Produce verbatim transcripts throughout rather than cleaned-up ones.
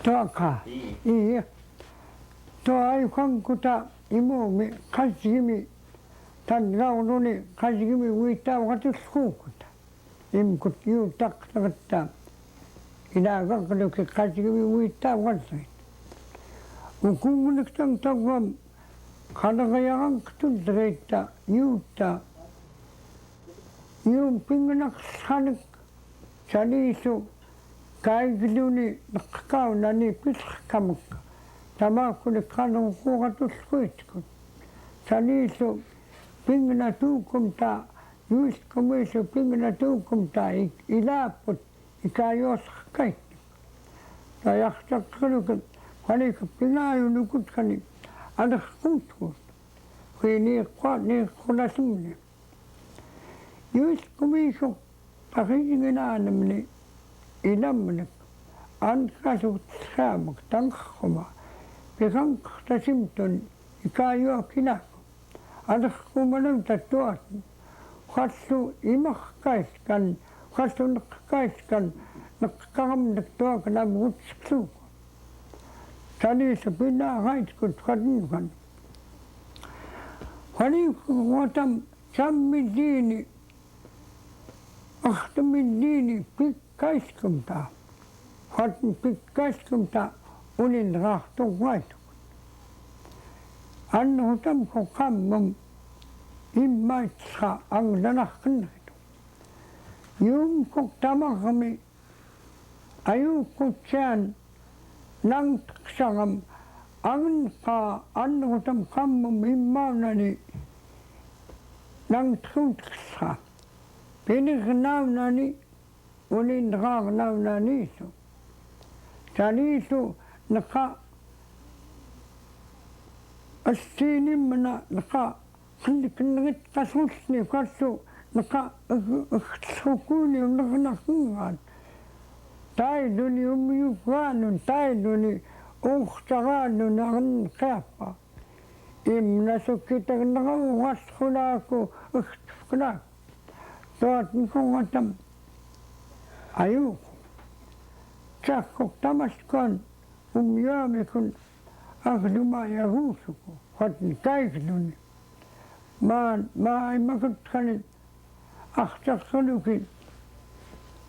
Tuaka. Iya. Tua ai ukan kuta imo mi kasigi mi tan gauruni kasigi mi wita wakatusukuta. Im kut yu tak takta. Ina gak duki kasigi mi wita wakatusukuta. Ukung kunik tang tagwam. Kada kayang kutun derita yuta. Yum pinganak sanik. Sani isu, kaikluni nakakaunani piskamak. Tamakuni kanung kukatus kuitkun. Sani isu, pingna tukumta, yuis kumisu pingna tukumta, i-, ilaput, ikayos kait. Tayak cakrukin, kani kapingayu nukut kani, anak kutkut. Kini kwa ni kunasimni. Yuis kumisuk pakijinginanamni inamnik an kasuk samak tangkuma pikang tasimtun ikayuakinak anak kumanam tatuat. Kallu imak kaiskan, kallu nak kaiskan, nak kangam nak tuak nam wutskuk. Tani sepina kaiskut kadinkan. Kani watam Sam midini, akhtu midini, pikkaiskumta. Hat pikkaiskumta, unin raktu waitu. An hutam ko kammum, immaitsa ang danah kenritu. Yum kok tamak kami, Ayuku tian nang teksangam angin ka an hutam kammum imau nani nang tekun teksa. Pini kenau nani unin rang nau nani isu. Tani isu neka estini mena neka Ken-, kenrit kasusni kasu neka eksukuni unek nakengan. Taiduni umyukanun, taiduni ukcaranun angen keapa. Imnasukitag neka uwaskunaku eksuknak. Tuat nkongatam. Ayuku. Cakuk tamaskan. Umyamikun. Akduma yagusuku. Kuat nekaikduni. Ma, ma, imakut kani. Ak cakkanuki.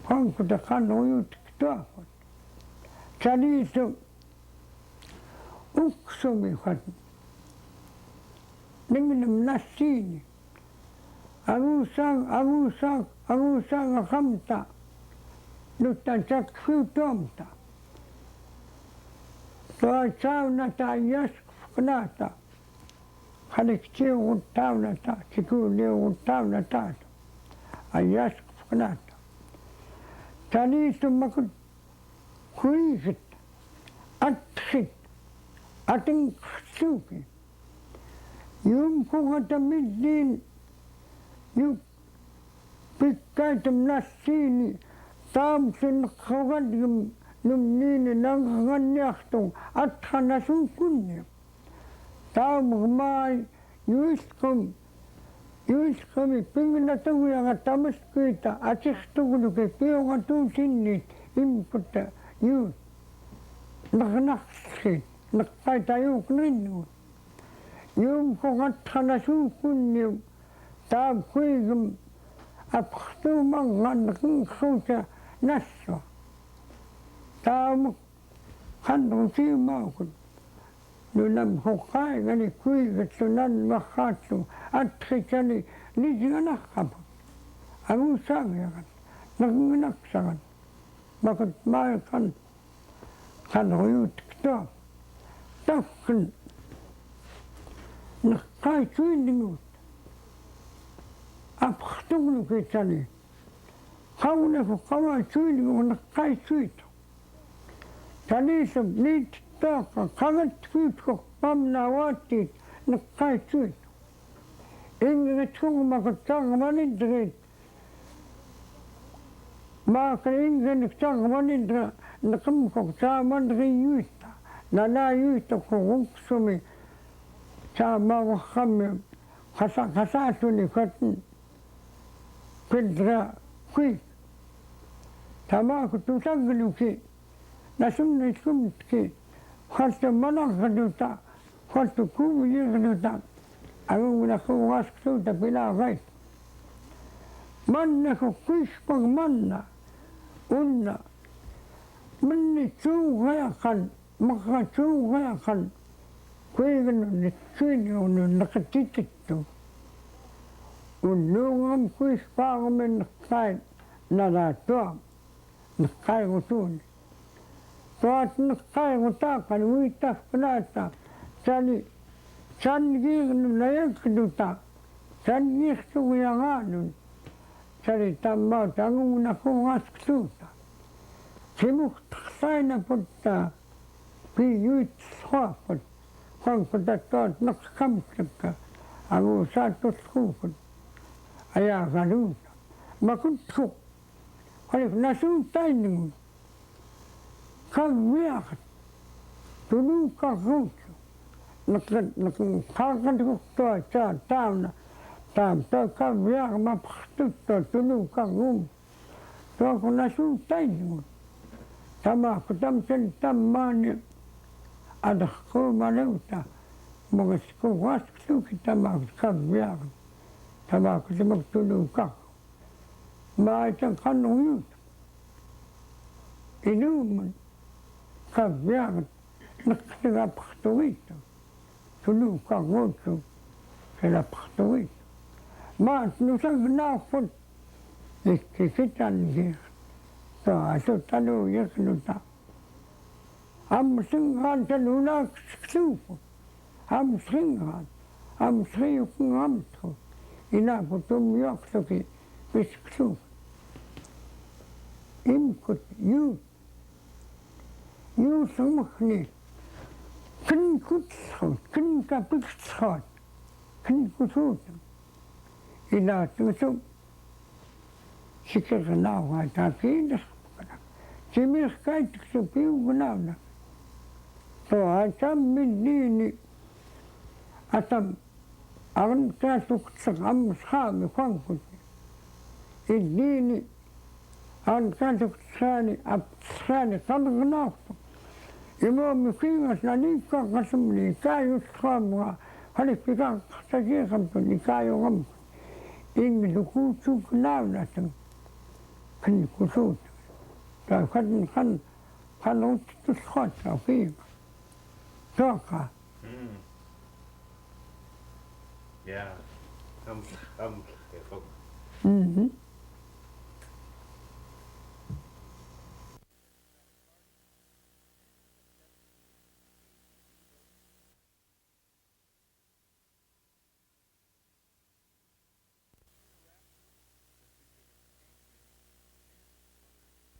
Kangkuta kanuyut kituakut. Canisu. Uksumi kuat. Ninginem nasini. Agusang, agusang, agusang akamta. Nutan cakfiutomta. Tua caunata yaskufkenata. Kanik ciu taunata, ciku niu taunata. Ayas kufnata. Tani sumakut kuisit, atsit, ating suki. Yum kungata midin, yuk Pikkaitum nasini, taum sun kagadgum num nini nangkangan niaktung, atha nasukun ni. Taum gmai, yuiskum, yuiskum iping natang yang atamas kuita, acih tugduk ipiong atusin ni, imputa, yu, naknak si, nakkai tayuk ninu. Yum kung atha nasukun ni, Taum kuigum apktu mangan kung kuca naswa. Taum kan rusi maukun. Nunam hukai ngani kuigat sunan makatu. Atri kani nijingan akaput. Angusang yakan. Nakunginak sangan. Makut mai kan Kan ruyut kito. Takken. Nakkai cuin dingut. Apktung nu kitani. Kau ne ko kawa cuin dingut nakkai cuit. Tani sem nit toka kangat kuit ko pam na watit nakkai cuit. Ingat kung makutang manindrit. Makin ingin cak manindra, nakem kok caman ri yuita. Nana yuita ko uksumi. Cama wakami. Kasa, kasa tuni katin. Pindra kui. Tama kutusang geluki. Nasum ni kum ke, kuatu mana keduta, kuatu kum ni keduta. Agung na ku was keduta pila gai. Mana ku kuis pang mana. Una. Meni tu gayakan, maka tu gayakan. Kuigen ni tuini unu nakatititu. Unu ngam kuis pang men kai. Nada tuam. Nakaigutu. Tuat nakaiguta kan witaf kenata. Sani, sani gi nunayang keduta. Sani gi suyanganun. Sani tama tangung naku ngas keduta. Simuk taksai na putta. Piyuit sokot. Kang kuta tuat nakam seka. Angu satus kukut. Aya gaduta. Makut kuk. Kali nasu tainung. Kawiak. Tulu kakuk. Nak, nak, kakaduk to, ta, tam, na. Tam, to, kawiak, mapaktuk, to, tulu kakuk. To, ku nasu tainung. Tama, ku tam, sen, tam, mani. Adak, ku, maneuta. Menges, ku, was, ku, kita, ma, kawiak. Tama, ku, tama, tulu kakuk. Maitang kanuyut. Inumun. Kabiangat. Naksinga paktuit. Tulu kangutu. Sila paktuit. Mas nusang nafut. Ikikitan dia. To asu tanu ya kenuta. Am singan tanuna kesuku. Am singan. Am sriuk ngamtu. Ina kutum yok suki. Pisksu. Imkut yu. Yu sumukni. Kin kut sot. Kin kapik sot. Kin kusut. Ina tusum. Sikir kenau ha ta kidik. Simir kai tik supiu kenau na. To ha ta min nini. Atam. Akan ka tuk sak am sami kwang kut. Idini. Akan ka tuk sani ap sani kan kenau. Imo mi kingas na ni ka kasum ni kayu sami ha. Hali pika saji kam tu ni kayu kam. Ing duku suk nau na teng. Kan kusut. Ka kan kan kan utus kot ka ki. Toka. Mm. Ya. Am am ya kok. Mhm.